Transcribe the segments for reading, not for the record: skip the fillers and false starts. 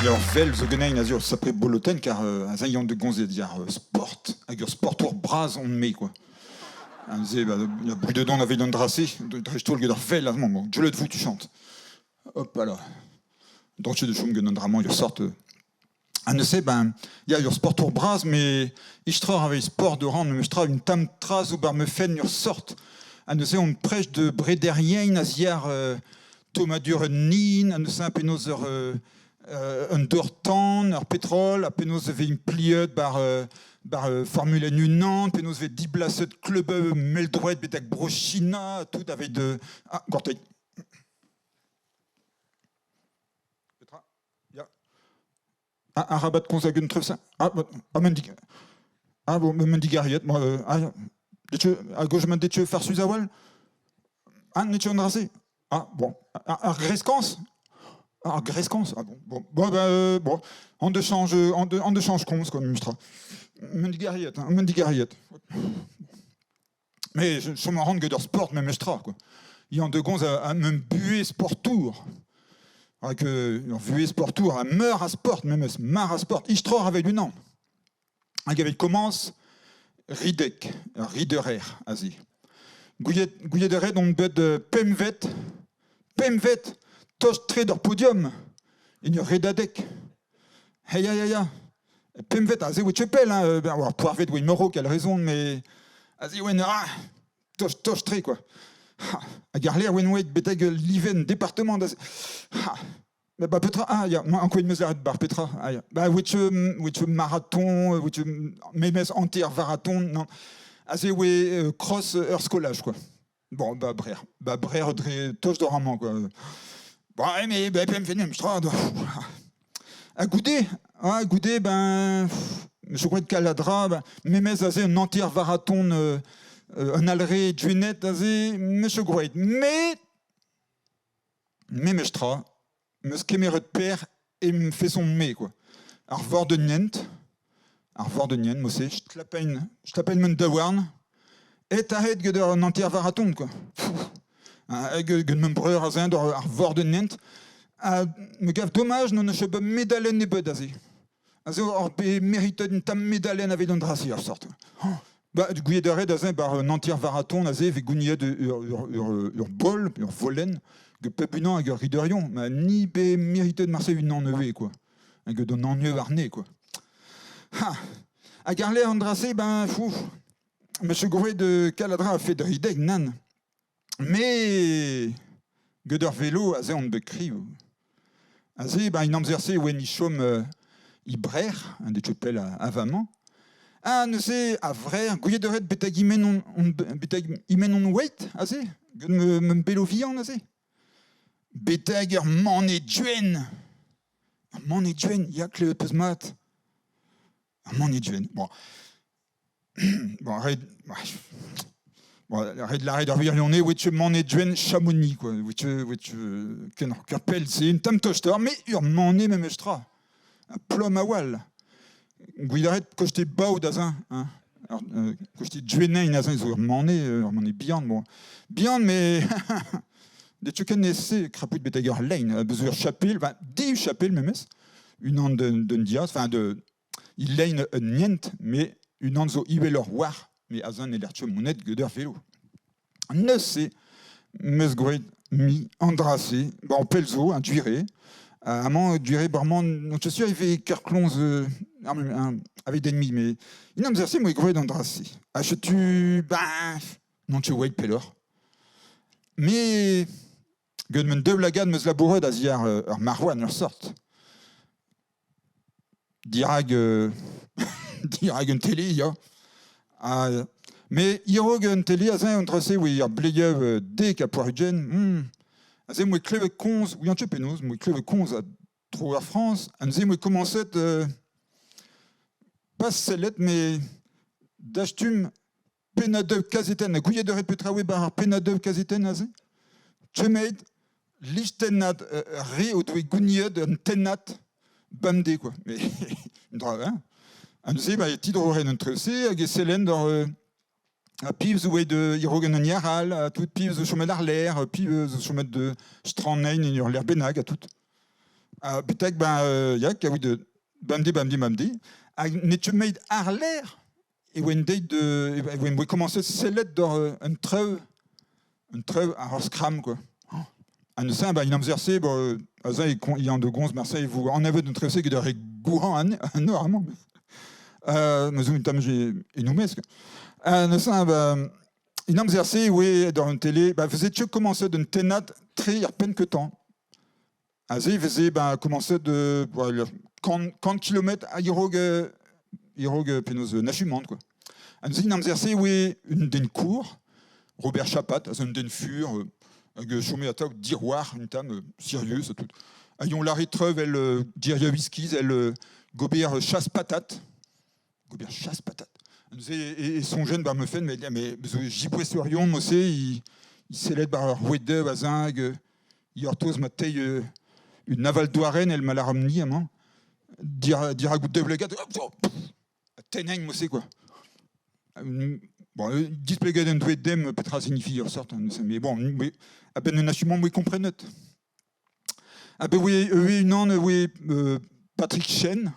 Ya, ur vell zo ganin aze ur sapre bolotenn kar aze on de gomzet diàr sport hag ur sportour bras on-me quoi. Aze bah, ya brudet on aveit an dra-se, dreist-holl get ar vell amañ, bon, Jollet vous tu chantes. Hop là. Dañjet de chom get an dra-mañ ur sort Ha neuze, ben, ya, ur sportour bras, met istroc'h aveit sport de ran, memes tra, un tamm tra zo bar ma fenn ur sort. Ha neuze on prest de brederien a-ziàr tommadur un hin, ha neuze penaos ur, un dor-tan, ur petrol, ha penaos e vez impliet bar, bar Formule 1, penaos e vez diblaset klub mell-droed betek Bro-China, tout aveit... Ah, gortoit. Petra Ya. Ah, arabat komz ag un treuz Ah, ah, men dig... Ah, bon, men digariet, moi. Ah, detche, a gauche, men detche farsus a-wal Ah, netche an dra-se Ah, bon. Ar greskañs Ar greskañs Ah, bon, bon, bon, bah, bon. En de change, en de change komz, quoi, memestra. Men digariet, hein, men digariet. Mais chom a ran get ur sport memestra, quoi. Yann de Gonz a meum buhez sportour. Rak ur vuhez sportour a meur a sport memes, mar a sport, istroc'h aveit unan. Hag evit komañs, ridek, ur riderer aze. Gouiet, gouiet a ret on bet pempvet, pempvet, tost-tre d'ur podium, en ur redadeg. Hey, ya, ya, ya. Pempvet, aze oa pell, hein, ben, war poarvet oa Maroc, elle raison, mais aze oa ah, tost, tost-tre, quoi. Ha, hag ar lec'h oa oet betek livenn département da... Ha, bah, petra, ah, ya, ankouaet 'meus lâret bar petra, ah, ya. Bah, oa oa marathon, oa memes hanter marathon, non. Aze oa cross ur skolaj, quoi. Bon, bah, brer, bah, brer dre tost d'or amañ, quoi. Bon, mais bah, pemp memes tra, Ha goude, ah, goude, ben, je crois Caladra, ben, memes aze un entier marathon, un alre Junet aze, meus groet. Mais, memes tra, meus kemeret per em façon-me, quoi. Ar vordenient, ar vordenient, mo-se, je tlapein mon daouarn, et aet get un entier marathon, quoi. Hag gant ma breur aze ar vordenient, ha me gav domaj n'on eus bet medalenn ebet aze. Aze hor be meritet un tamm medalenn aveit an dra-se, ar sort. Ba, gouiet a ret aze bar un entier marathon aze vez gouniet ur bol, ur volenn, get pep unan hag ur riderion. Ma ni be meritet marse unan ivez, quoi. Hag d'an anv warne, quoi. Ha! Hag ar lec'h an dra-se, ben, fou, Monsieur Gouret de Caladra a fait rideg, nann. Mais get ur velo aze on bet kriv. Aze, ben, en amzer-se e oan i chom i brec'h, un de pell avamañ. Ha neuze, a vrec'h, gouiet ret betek imen on, on, betek imen on wait aze, get ma, ma belo vihan aze. Betek ur mane duen. Ur mane duen, ya, klevet peus mat. Ur mane duen. Bon. Bon, ret, bon, ret lâret ar wirionez, oa manet duen Chamonix, quoi. Oa ken ur pell, c'est un tamm tostoc'h, mais ur manet memes tra. Un plom a-walh. Gouiet a ret koste bav da zin, hein. Alors, koste duenein a zin zo ur manet bihan, bon. Bihan, mais de tu ken ese krapout betek ur lein, beus ur chapel, ben, div chapel memes, unan d'un diaz, enfin de Il lein un hent, met unan zo iveloc'h war, me azan e lec'h monet get ur velo. Neuze, 'meus gwraet mi an dra-se, bon pell zo, un duire. Amañ duire bremañ, n'on ket sur e vez Kerklonz avec d'ennemis, mais en amzer-se 'moa gwraet an dra-se. Ha setu, ben, n'on ket oeit pelloc'h. Mais get man daoulagad 'meus labouret a-ziàr ur marwan ur sort. Dirak dirak un tele, ya. Ha, met a-raok un tele aze, an dra-se oa ar bleiev dek ha pevar-ugent. Aze 'moa klevet komz, ouian ket penaos, 'moa klevet komz a tro ar Frañs. Ha neuze 'moa komañset pas sellet, met dastum pennadoù kazetenn. Gouiet a ret petra oa 'ba ar pennadoù kazetenn aze? Chemet listennad re o doe gouniet un tennad bemdez quoi. Mais un dra hein. Ha neuze ba e tidroren an treuz-se hag e sellen d'ur ha piv zo aet a-raok an hini arall, ha tout piv zo chomet àr-lerc'h, piv zo chomet de stranein en ur lec'h bennak ha tout. Ha betek ben ya, kaout bemdez, bemdez, bemdez. Hag ne ket met àr-lerc'h e oan deuet de, e oan komañset sellet doc'h un treu àr ur skramm quoi. Ha neuze, ben, en amzer-se, bon, aze e an de gomz Marseille vo anavet un treu-se get ur re gourant an amañ. Ma zo un tamm en o mesk. Ha neuze, ben, en amzer-se e oe doc'h un tele, ben, veze ket komañset un tennad tre ar penn ketañ. Aze e veze ben, komañset 100 kilomètres a-raok a-raok penaos Nachumant quoi. Ha neuze en amzer-se e oe un den kour, Robert Chapat, aze un den fur, hag chome atav dirwar un tamm, sirius ha tout. Ha yon lâre treu vel diriaouiz iskis, el gober chasse-patate. Gober chasse-patate. Neuze e soñjen 'ba ma fenn, mais zo jiboeserion mod-se, i sellet 'ba ur roued-dev a-zinc, i gortoz ma tey un aval-douarenn èl ma lâromp-ni amañ, dirak out daoulagad, tennañ mod-se quoi. Bon, displeget en doe demp petra signifie ur sort, mais bon, a-benn un achumant 'moa komprenet. Ha bet oe unan e oe Patrick Chen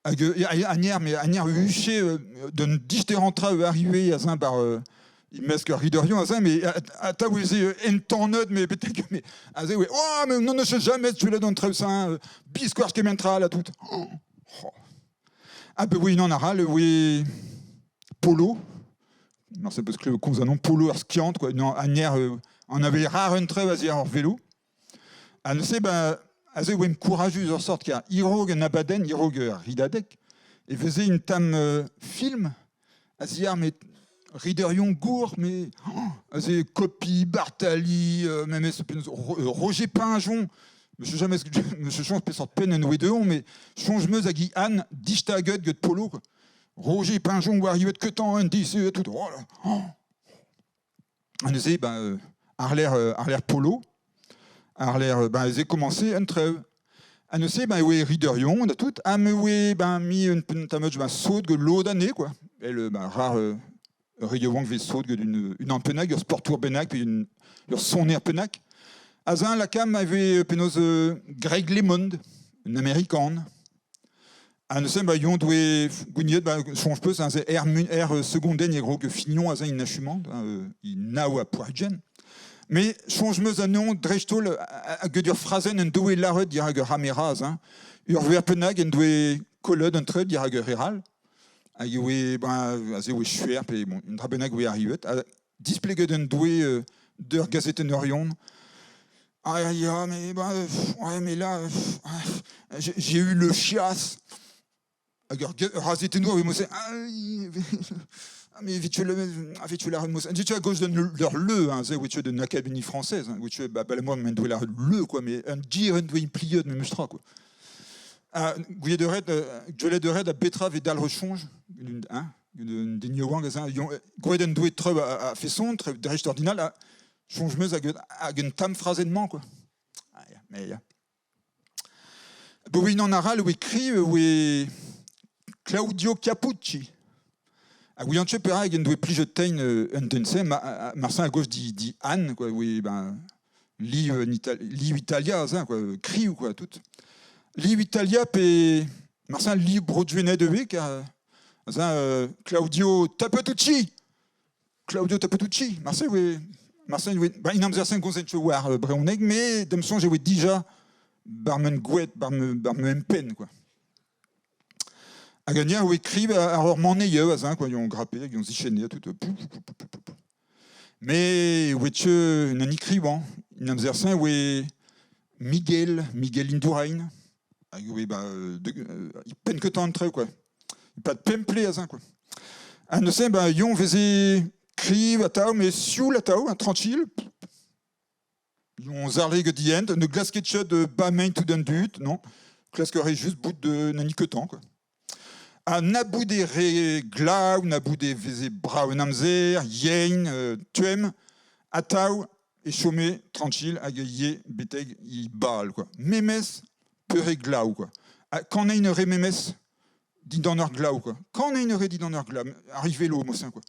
hag Anier mais Anier huche d'un disterañ tra arrivé a-zeñ bar e-mesk ur riderion a-zeñ mais atav e veze entanet mais betek mais aze oe oh mais n'en eus jamais gwelet an traoù-se biskoazh kement tra ha tout. Ha bet oe unan arall e oe Polo. Non, c'est parce que komz an polo ar skiant quoi. Non, Anier on avait rare un treu a-ziàr ur velo. Ha neuze ben aze oemp kourajus ur sort kar a-raok un abadenn, a-raok ur ridadeg, e veze un tamm film a-ziàr met riderion gour, mais aze Copy, Bartali, memes Roger Pingeon. Je jamais je soñj peseurt penn en oe dehon, mais soñj 'm eus hag i Anne distaget get Polo quoi. Roger Pingeon war arrivet ketañ un deiz tout. Oh là. Oh. Ha neuze, ben, àr-lerc'h Polo, àr-lerc'h, ben, ez eo komañse un trev. Ha neuze, ben, e oe riderion ha tout, ha me oe, ben, mi un tamm ben, sot get lod anezhe, quoi. El, ben, rar ur re yaouank vez sot get unan bennak, ur sportour bennak, pe ur soner bennak. Aze, lakaomp a vez penaos Greg LeMond, un Amerikan. Ha neuze ba yon doe gouniet ba soñj peus hein, er, er segondenn e grog fignon aze in achumant hein, naou ha poargen. Mais soñj meus anezhañ dreist-holl hag ur frazenn en doe lâret dirak ur c'hamera aze. Ur verpenag en doe kollet un treud dirak ur re Hag e oe ben aze oe chuer pe bon, un dra bennak oe arrivet. Ha displeget en doe d'ur gazetenn-orion. Ah ya, mais, bah, ouais, mais là, j'ai eu le chiasse. Hag ur gazetennour e mod-se, ah, mais vite tu la tu à gauche de leur le, hein, c'est de l'Académie française, hein, bah, bah, moi, doit la le, quoi, mais un dir un doit implier de même quoi. Ah, gouiet de red, gwelet de red a betra vez dalc'h soñj, hein, den yaouank, gwelet un doue treu a façon, dreist ordinal, a soñj 'meus hag un tamm frazenn-mañ, quoi. Ah, ya, mais ya. Bo unan arall oe kri oe Claudio Chiappucci. Ha gouian ket perak en doe plijet tein un den-se, martin a gauche di, di Anne, quoi, oe ben, liv, liv Italia, ça, quoi, kriv, quoi, tout. Liv Italia pe martin liv Bro-Gwened ivez, car ça, Claudio Tapetucci Claudio Tapetucci, marse oe marse oe ba in amzer-se gomzen ket war brezhoneg, met da'm soñj e oe dija bar men gouet, bar ma empenn, quoi. Hag un hier oe kriv ar ur maneieu aze, quoi, yon grape, yon zichenne, tout. Mais oe teu un ikrivañ, in amzer-se oe Miguel, Miguel Indurain, hag oe ba penn ketañ an traoù, quoi. E-pad pemp plez aze, quoi. Ha neuze, ba yon veze kriv atav, mais sioul atav, hein, tranquille. Yon zarle get dient, ne glaske ket de bamein tout an dud, non. Klask a just bout de na niketan, quoi. Ha na bout e re glav, na bout e veze brav en amzer, yen, tuem, atav e chome tranquille hag e ye betek e bal, quoi. Memes peure glav, quoi. Ha kanein eur memes dindan ur glav, quoi. Kanein eur dindan ur glav, arrive vélo, mosin, quoi.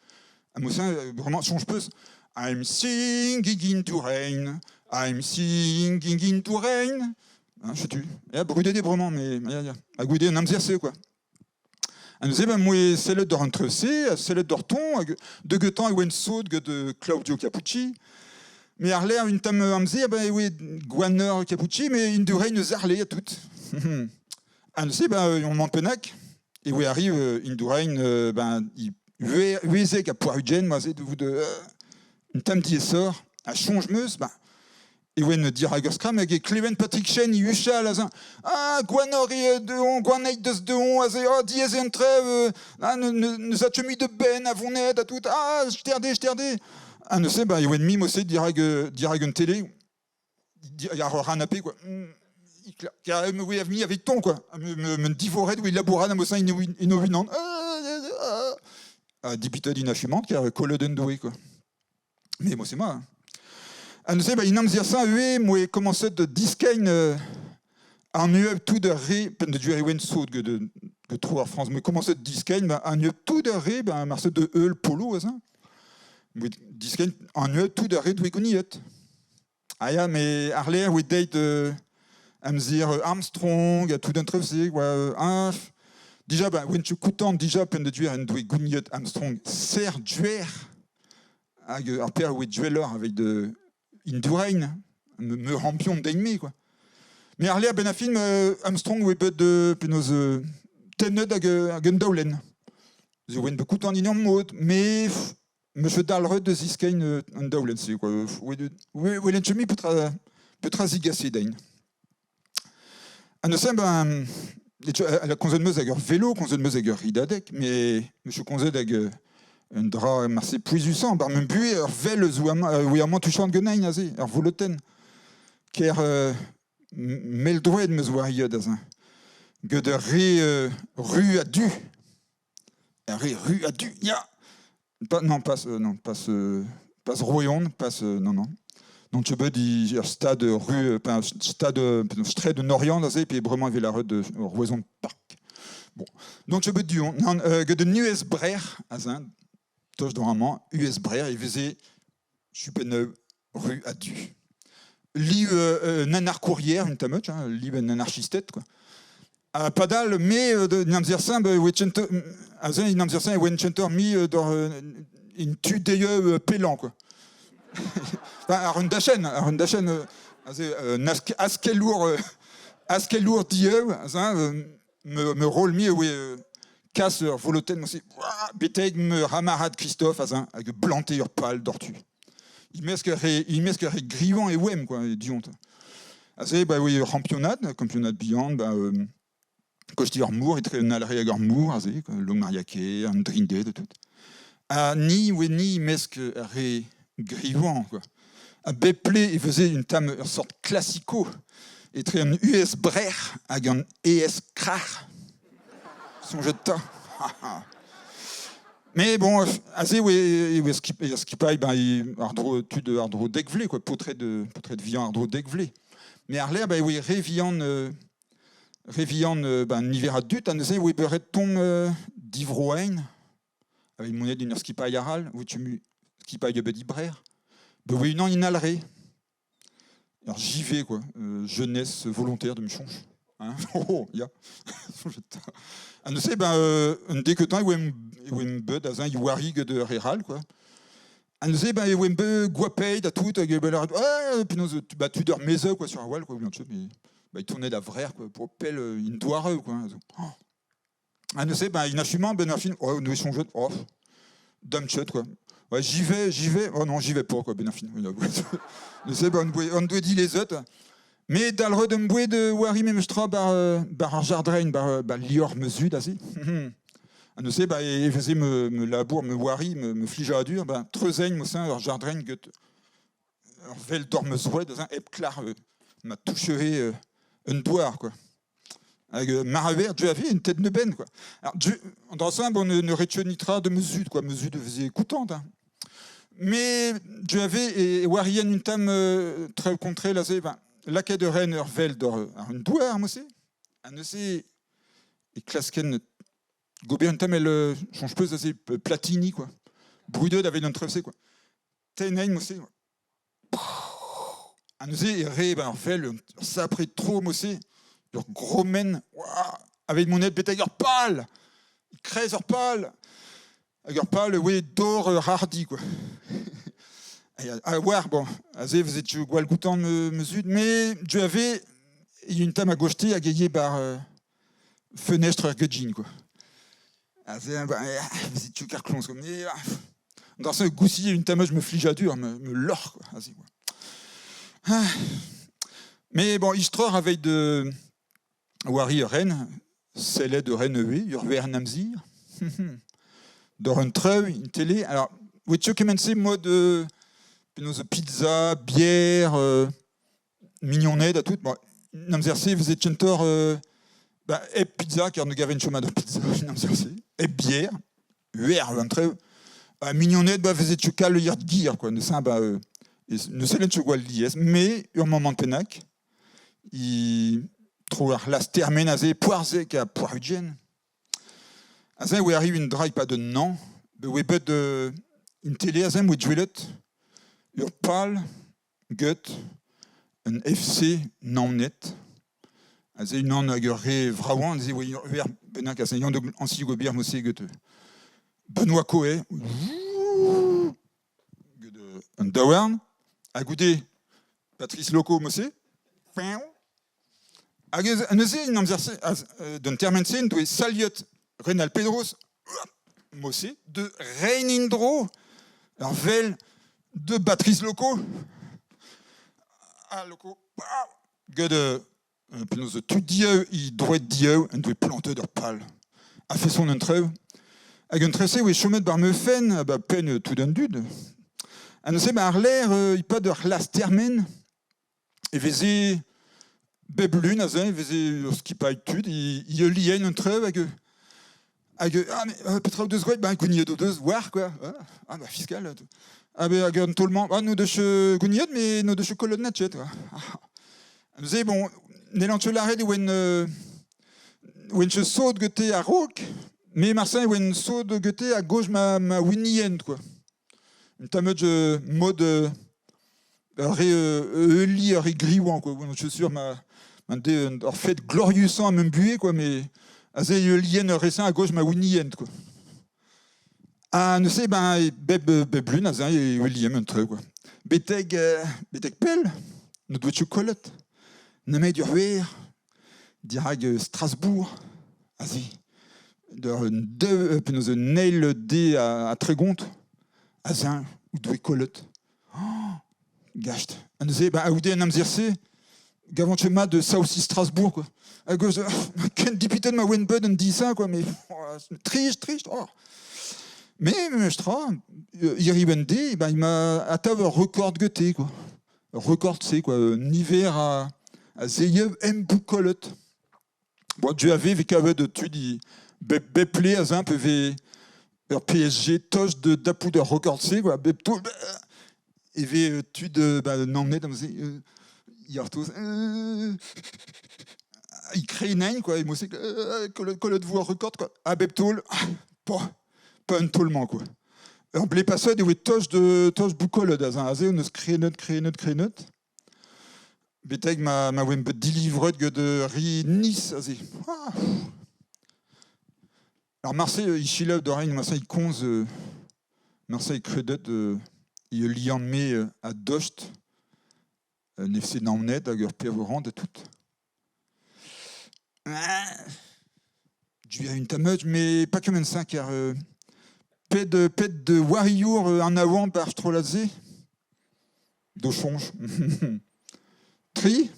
Ha mosin, vraiment, soñj peus, I'm singing in the rain, I'm singing in the rain. Hein, setu. Ya, brudet eo bremañ, mais ya, ya. Ha goude an amzer-se, quoi. Ha neuze, ben, moe sellet doc'h an treuz-se, ha sellet doc'h ton, hag degeutañ e oen sot get Claudio Capucci. Mais àr-lerc'h un tamm amzer, ben, e oe gwaneur Capucci, mais Indurain eus Arle ha tout. Ha neuze, ben, on mank e oe arriv Indurain, ben, huezek ha poar-ugent, moa-se, de vout un tamm diaesoc'h. Ha soñj 'm eus, ben, E oen dirak ur skramm hag e kleven Patrick Chen i huchal aze. Ah, gwanoc'h eo dehon, gwanait deus dehon aze, oh, diaes eo an trev, ah, ne za mui de benn a vonet ha tout, ah, sterde, sterde. Ha neuze, ba, e oen mimosé dirak, dirak un télé, ar ur canapé, quoi. Me oa mis avec ton, quoi. Me, me, me divoret oa labourat am eus eno unan. Ah, dipitet inachumant, car kollet en doe, quoi. Mais moi, c'est moi. Ha neuze, ba, in amzer-se ivez, moe komañset da diskein an ueb tout ar re, penn da duer e oen sot get, get tro ar Frañs, moe komañset diskein ba, an ueb tout ar re, ba, marse de heul polo aze. Moe diskein an ueb tout ar re doe gouniet. Ah ya, mais àr-lerc'h oe deit amzer Armstrong ha tout an treuz-se, quoi. Ah, dija, ba, oen ket kontant dija penn da duer en doe gouniet Armstrong serr duer hag ar père oe duelloc'h aveit Indurain, me, me rampion dein-me, quoi. Mais àr-lerc'h benn ar film, Armstrong oe bet penaos tennet hag, hag un daolenn. Ze oen bet kontant en ur mod, mais Monsieur dalc'het da ziskein an daolenn-se quoi. Welen ket mui petra petra zigase din. Ha neuze ben komzet 'm eus hag ur velo, komzet 'm eus hag ur ridadeg, met monsieur komzet hag un dra marse pouezusañ, bar ma buhez ur vel eus oa amañ tuchant ganin aze, ur volotenn. Ker mell-droed 'm eus war aze. Get ur re ru ha du. Ar re ru ha du, ya! Pas, non, pas, non, pas, pas Royan, pas, non, non. Non, tu bet ur stad ru, enfin, stad, straed en Oriant aze, pe bremañ evel ar de Roazhon Park. Bon. Donc, je bet du, non, get un US Brer, aze, tost amañ, US Brer, e veze chupenn ru ha du. Liv un anarkourier, un tamm hein, liv un anarchisted, quoi. Ha padal, me, en amzer-se, aze, en amzer-se, e oen kentoc'h mi d'ur un tu dezhe pellañ, quoi. Enfin, ar un dachenn, ar un dachenn, aze, un askellour, askellour dieub, aze, me, me roll mi e oe kas ur volotenn aussi, betek me c'hamarad Christophe, aze, hag planter ur pal doc'htu. Il mesk re, il mesk re grivañ e oemp, quoi, du-hont. Aze, bah oui, championad, championad bihan, bah, kosti ur mor, etre un alre hag ur mor, aze, quoi, Longmariake, an Drinded et tout. Ha ni, oe ni mesk re grivañ, quoi. A bep ple e veze un tamm ur sort classico etre an US Brec'h hag an ES Krac'h. Soñjet 'ta. Mais bon, aze e oe skipailh ben, àr-dro tud àr-dro dek vloaz, quoi, paotred, paotred vihan àr-dro dek vloaz. Mais àr-lerc'h, ben, e oe re vihan, re vihan ben, niver a dud, ha neuze e oe beuret tomm divroain, aveit monet en ur skipailh arall, oe tu skipailh ebet Ibrer. Ben, oe unan in all re. Ur JV, quoi, jeunesse volontaire de me soñj. Hein? Oh, ya. Ha neuze, ben, un dek temps e oemp bet aze iwari get ur re all, quoi. Ha neuze, ben, e oemp bet goapaet ha tout, hag e ben, ouais, penaos, bah, tud ur mezeu, quoi, sur ar wall, quoi, mais bah, il tournait da vrec'h, quoi, pour pell in doareu, quoi. Oh. Ha neuze, ben, in achumant, ben, ar fin, oh, nous soñjet, oh, dam chet, quoi. Ouais, j'y vais, j'y vais. Oh non, j'y vais pas, quoi, ben ar fin. Neuze, ben, on doit dit les autres. Mais dalc'het em boa de wari memes tra bar, bar ar jardrin, bar, bar lior me zud aze. Ha neuze, ba, e veze me, me labour, me wari, me, me flijadur, ba, treuzein mosin ur jardrin get ur vel d'or me zroed, hep klar ma touchehe un douar, quoi. Hag maraver Dieu avait une tête de ben quoi. Alors Dieu, an dra-se bon ne, ne retient nitra de me zud quoi, me zud faisait content hein. Mais Dieu avait e warien un tamm traoù kontrel aze, ben lakaet ur ren ur vel d'ur un douar moi-se. Ha neuze e klasken gober un tamm el soñj peus aze Platini quoi. Brudet aveit an traoù-se quoi. Tennein moi-se. Ha neuze e re ur vel ur sapre tro mod-se, ur gromenn, aveit monet betek ur pal! E-kreiz ur pal! Hag ur pal e oe dor ur c'harrdi quoi. Ha war, bon, aze e veze gwall goutant ma zud, met diouzh a vez un tamm a goste hag e ye bar fenestr ur gudjin quoi. Aze ba veze tu karklons quoi. Mais an dra-se goustilhe un tamm eus ma flijadur, ma lorc'h quoi, aze quoi. Ah. Mais bon, istroc'h aveit War ren, sellet ren ivez, ur wern amzer. D'or un treu, une télé. Alors, oa kement-se mod penaos pizza, bière, mignoned ha tout. Bon, en amzer-se e veze kentoc'h bah, hep pizza, car ne gaven chom mat ur pizza en amzer-se. Hep bière, wer an treu. Ha mignoned bah, veze kal ur gir, quoi. Neuze, bah, ne sellen ket gwall lies, mais ur moment pennak, E tro ar c'hlas termen aze poarzhek ha poar-ugent. Aze e oa arriv un dra e-pad un an. Bet oa bet un tele aze em boa gwelet ur pal get un FC Naoned. Aze unan hag ur re vravañ aze oa ur verb bennak aze yann Ansi Gobir mod-se get Benoît Coe get un daouarn. Ha goude Patrice Loco mod-se. Hag neuze, en amzer-se, d'un termen-se, en doe saliet Renal Pedros mod-se de reiñ en-dro ur vel de Patrice Loco. Ha Loco, get penaos tud dieu, he droed dieu, en doe plantet ur pal. A-feson un trev. Hag un trev-se oe chomet bar ma fenn, ba penn tout an dud. Ha neuze, ba àr-lerc'h, e-pad ur c'hlas termen, e veze bep lun aze, e veze ur skipailh tud, i heulien un trev hag hag ah mais petra o deus graet? Ben gouniet o deus war quoi. Ah bah fiskal. Ah ben hag an taol-mañ, ah n'o deus gouniet mais n'o deus kollet net quoi. Neuze bon, n'hellan ket lâret e oen oen ket sot gete a-raok, mais marse e oen sot gete a-gozh ma ma winient quoi. Un tamm mod ur re heuliñ ur re griwañ quoi. Bon, je suis sûr ma ma ur fed gloriusañ am buhez quoi, mais aze e heulien ur re-se a-gozh ma winient quoi. Ha neuze ben bep bep lun aze e heuliemp un truc quoi. Betek betek pell n'o doa ket kollet nemet ur wer dirak Strasbourg aze d'ur deux penaos un eil D ha 30 aze o doe kollet. Oh, gast. Ha neuze, ba, goude an amzer-se, gavont ket mat de South Strasbourg, quoi. Hag eus, ken dipitet ma oen bet un disa, quoi, mais oh, trist, trist. Oh. Mais, memestra, hiriv un deiz, ba, il m'a atav ur record gete, quoi. Ur record, c'est quoi, niver a zeiev emboukollet. Bon, Dieu avait vez kavet tud i bep bep le a zimp e vez ur PSG tost de dapout ur record-se quoi bep taol e vez tud ba Naoned amze yartoz i krenain quoi e mod-se kollet vo ur record quoi ha bep taol pas pas un taol-mañ quoi. Ur blez paset e oe tost de tost boukollet aze aze on eus krenet krenet krenet. Betek ma ma oemp bet dilivret get ri Nice aze. Ah. Alors Marseille, il selaou d'oreille, Marseille komz, Marseille kredet e liamm-me a dost, un FC Naoned hag ur pevorant ha tout. Du un tamm mais pas kement-se car pet, pet de wariour an avant bar strollad-se D'o soñj. Tri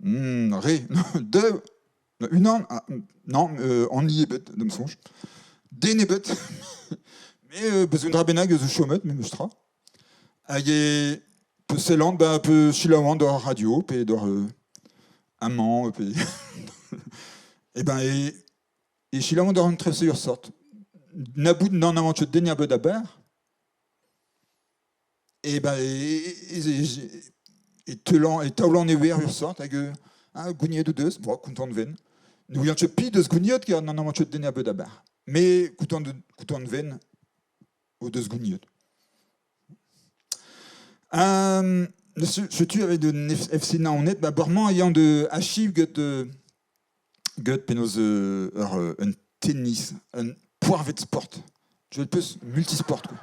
Re. Deux. Unan. Ah, non, an i ebet, d'am soñj. Den ebet. Mais beus un dra bennak eus o chomet, memes tra. Hag e peus ba peus selaouan d'ar radio pe d'ar amañ pe e ben e e selaouan d'ar un trese ur sort. Na bout n'en avanture den ebet a-bar. E ben e teulan e taolan e wer ur sort hag ah gouniet o deus, bon kontant ven. Ne ouian ket piv deus gouniet ker n'en avanture den ebet a-bar. Mais kontant kontant ven o deus gouniet. Setu aveit un FC Naoned, ba bremañ e yan de achiv get get penaos ur un tennis, un poarvet sport. Je peus multisport quoi.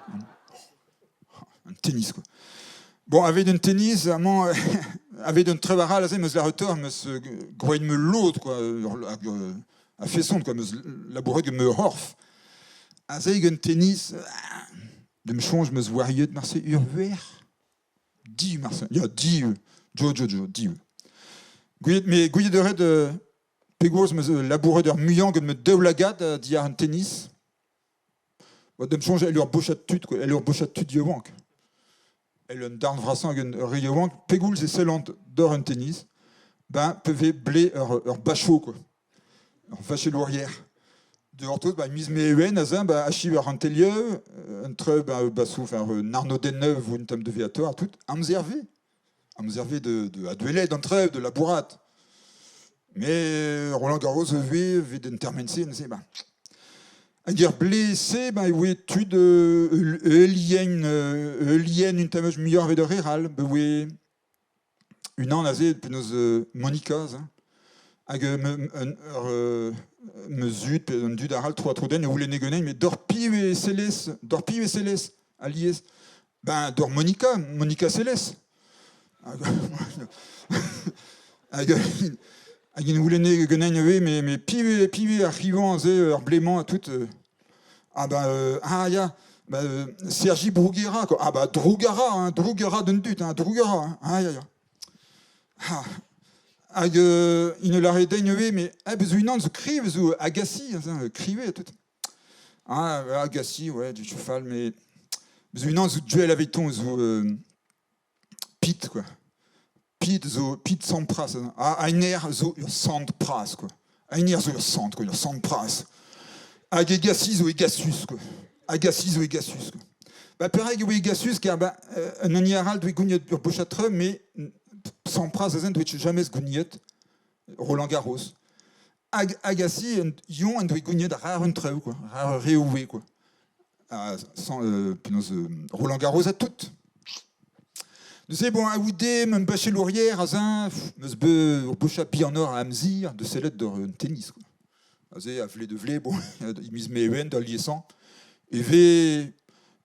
Un tennis quoi. Bon, aveit un tennis, amañ aveit un trev arall aze, 'meus lâret 'meus groet me lod quoi, a-feson quoi, 'meus labouret gant ma c'horf. Aze gant tennis, Da'm soñj 'meus wariet marse ur wech. Div marse. Ya, div. Jo, jo, jo, div. Gouiet, met gouiet eo ret pegoulz 'meus labouret ur muiañ gant ma daoulagad diàr an tennis. Ba da'm soñj èl ur bochad tud quoi, èl ur bochad tud yaouank. Èl un darn vrasañ gant ur re yaouank, pegoulz e sellant doc'h an tennis, ben pe vez blez ur bacho quoi. Ur vachelourier. De gortoz, ba miz Meven aze, ba achiv ar c'hentelioù, un trev ba ba souf ar un arnodenn vo un tamm deviator ha tout. Amzer vez. Amzer vez de, de adwelet an trev, de labourat. Mais Roland Garros vez evit un termen-se, neuze, ba. Hag er blez-se, ba, e voe tud eulien, eulien un tamm muioc'h evit ur re all. Ba voe Unan aze penaos Monika aze hag ur ma zud pe an dud arall tro-ha-tro din e c'houlenne ganin met doc'h piv e sellez doc'h piv e sellez alies? Ben doc'h Monika, Monika Seles. Hag hag int c'houlenne ganin ivez met piv eo piv eo ar c'hrivañ aze ar blez-mañ ha tout. Ah ben ah ya ben Sergi Bruguera quoi. Ah bah droug a ra hein, droug a ra d'un dud hein, droug a ra hein. Ah ya ya. Ah. Hag il ne lârait den ivez mais ah bez unan zo kriv zo Agassi hein, krivet ha tout. Ah Agassi ouais du cheval mais bez unan zo duel aveton zo Pete quoi. Pete zo Pete Sampras ah Einer zo ur sant pras quoi. Einer zo ur sant quoi, ur sant pras. Hag Egassi zo Egasus quoi. Agassi zo Egasus quoi. Ba perak e oa Egasus car ba un hini arall doe gouniet ur bochad traoù mais Sampras aze ne doe james gouniet Roland Garros. Hag Agassi Yon en doe gouniet rar un traoù quoi, rar ur reoù quoi. Ah, sans, penaos Roland Garros ha tout. Neuze bon a-goude ma bachelourier aze 'meus bet ur bochad bihanoc'h a amzer da sellet doc'h un tennis quoi. Aze a vle de vle bon e miz Meven da liesañ e vez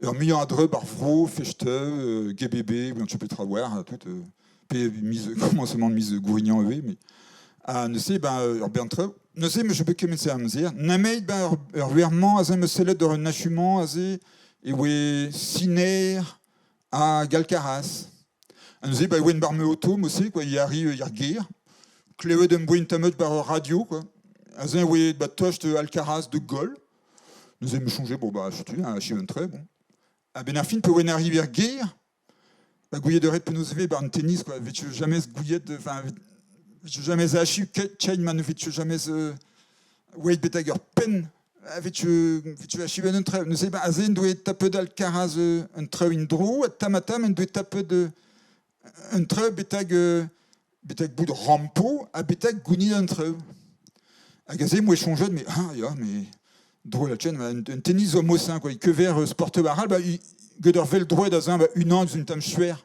ur muiañ a dreub ar vro fechteu GBB gant tu petra oar tout pe miz komañsement miz Gourignan ivez mais ha neuze ben ur bern traoù. Neuze 'meus bet kement-se amzer nemet ben ur wech-mañ aze 'meus sellet doc'h un achumant aze e oe Siner hag Alcaraz. Ha neuze ba e oan bar ma oto mod-se quoi, il arrive er gêr. Klevet em boa un tamm bar ur radio quoi. Aze e oe ba tost Alcaraz de Gaulle. Neuze em soñje bon bah setu achiv un trait bon. A-benn ar fin pe oan arrive er gêr, ba gouiet ret penaos e vez bar an tennis quoi. Vit jamais gouiet enfin vit jamais achiv keit ma ne vit jamais oeit betek ur penn Evit achivet un trev. Neuze aze en doe tapet Alcaraz un trev en-dro, ha tamm-ha-tamm en doe tapet un trev betek betek bout rampo ha betek gounit un trev. Hag aze 'moa soñjet, mais ah ya, mais drôle a chen, un tennis zo mosin quoi. Kever sport arall, ba get ur vell droed aze, ba unan eus un tamm suer.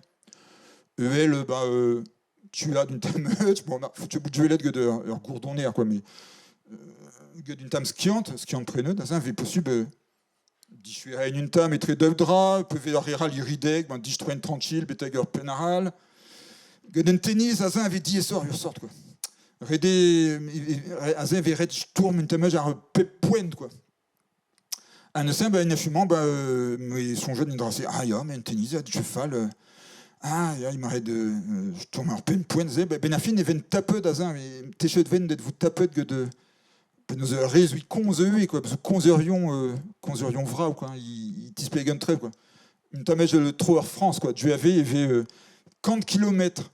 Evel ba tu as d'une tamm bon, tu bout duelet get ur gourdonner quoi, mais get un tamm skiant, skiant prenet, aze vez possible dishuerein un tamm etre daou dra, pe ar re all iridek, ben distroen tranquille betek ur penn arall. Get un tennis aze vez diaesoc'h ur sort quoi. Ret eo aze vez ret stourm un tamm ar pep poent quoi. Ha neuze, ben, en ben, me soñjet en dra-se, ah ya, mais un tennis, je fall. Ah ya, il m'arrête de je tourne ar penn poent-se. Ben, ar fin e ven tapet aze, mais techet ven d'être vous tapet que de penaos ur re zui komz eo, quoi, parce que komzerion, komzerion vrav, quoi, il tispleg un trait, quoi. Un tamm le tro ar France, quoi, du ave e vez 100 kilomètres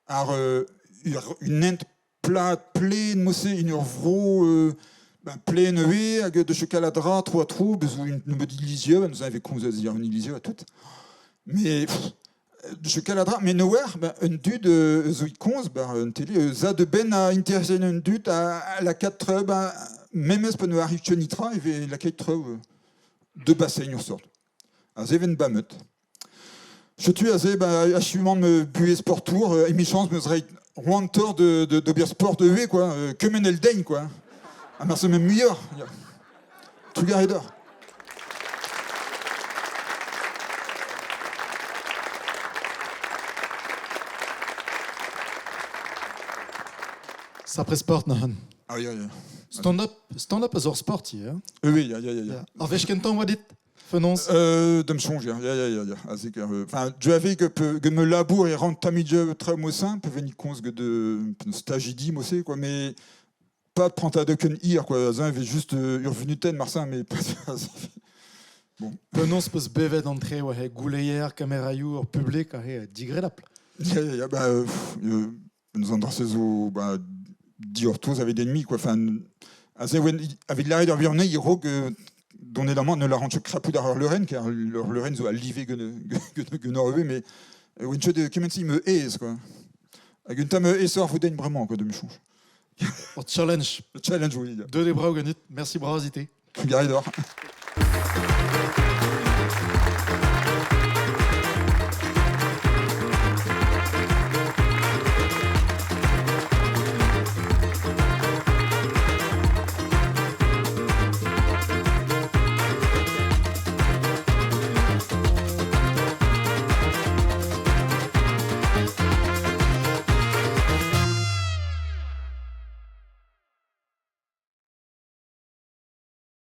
ar un hent plat plaen mod-se en ur vro ben, plaen ivez hag de chokaladra tro-ha-tro bez zo un nebeud ilizioù neuze e vez komzet a-ziàr un ilizioù ha tout. Mais de chokaladra mais nowhere ben, un dud zo e komz ben, un tele eus a de benn a intereset un dud a lakaat traoù ben, memes pa ne arriv ket netra e vez lakaet traoù de bassein ur sort. Aze 'ven bamet. Setu aze, ba, achumant me buhez sportour, emichañs meus reit c'hoantoc'h d'ober sport ivez, quoi. Kement el dein, quoi. Ha marse même muioc'h. Ya. Trugarez deoc'h. Sapre sport neuze. Ah, ya, ya. Stand-up, stand-up a zo ur sport ivez. Hein? Oui, ya, ya, ya. Ya. Ar wech kentañ oa dit fenoz? D'am soñj, ya, ya, ya, ya. Aze, enfin, je avais que, que me labour e ran tammig traoù mosin, pe veni komz get stajidi mose, quoi, mais pas prantad ken hir, quoi. Aze, vez juste ur vunutenn, marsin, mais pas Bon. Penaos peus bevet an tre war he gouleier, kameraioù, ur publik aze digredapl. Ya, ya, ya, bah, nous an dra-se zo bah, diortoz avec d'ennemis, quoi. Enfin, aze, avec l'arrêt d'ur virnez, il rog donner la main ne la rend crapout ar leurenn, car leur leurenn zo a live gen ur mais oen de kement-se me aes, quoi. Hag un tamm aesoc'h vo den bremañ, quoi, de me soñj. Ur challenge. Le challenge, oui. Deuet eo brav ganit. Merci bras, ite. Trugarez deoc'h.